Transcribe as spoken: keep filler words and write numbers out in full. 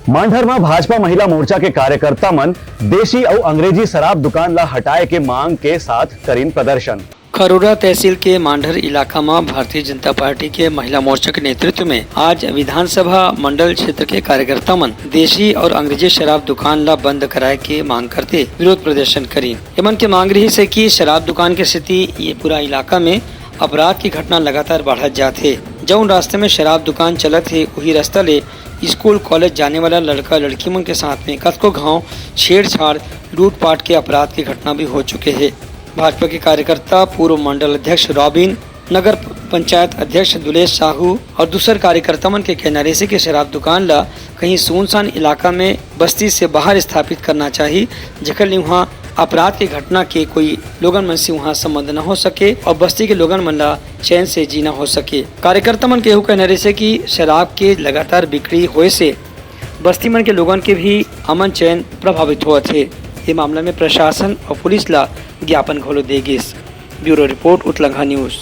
मांढर म भाजपा महिला मोर्चा के कार्यकर्ता मन देशी अउ अंग्रेजी शराब दुकान ला हटाए के मांग के साथ करिन प्रदर्शन। खरोरा तहसील के मांढर इलाका म भारतीय जनता पार्टी के महिला मोर्चा के नेतृत्व में आज विधानसभा मंडल क्षेत्र के कार्यकर्ता मन देशी और अंग्रेजी शराब दुकान ला बंद कराए के मांग करते विरोध प्रदर्शन करिन। एमन के मांग रहिस हे कि शराब दुकान के सेती ये पूरा इलाका में अपराध की घटना लगातार बढ़त जात हे। जउन रास्ते में शराब दुकान चलत हे, उही रास्ता ले स्कूल, कॉलेज जाने वाला लड़का लड़की मन के साथ में कतको घाव छेड़छाड़, लूटपाट के अपराध की घटना भी हो चुके हे। भाजपा के कार्यकर्ता, पूर्व मंडल अध्यक्ष रॉबिन, नगर पंचायत अध्यक्ष दुलेश साहू और दूसर कार्यकर्ता मन के कहना रहिस हे कि शराब दुकान ला कहीं सुनसान इलाका में बस्ती से बाहर स्थापित करना चाही, जेकर ले उहाँ अपराध के घटना के कोई लोगन मन से उहाँ संबंध न हो सके और बस्ती के लोगन मन ला चैन से जीना हो सके। कार्यकर्ता मन के एहू कहना रहिस हे कि शराब के लगातार बिक्री होए से बस्ती मन के लोगन के भी अमन चैन प्रभावित होवत हे। ये मामला में प्रशासन और पुलिस ला ज्ञापन घलो दे गिस। Bureau report, Utlangha news.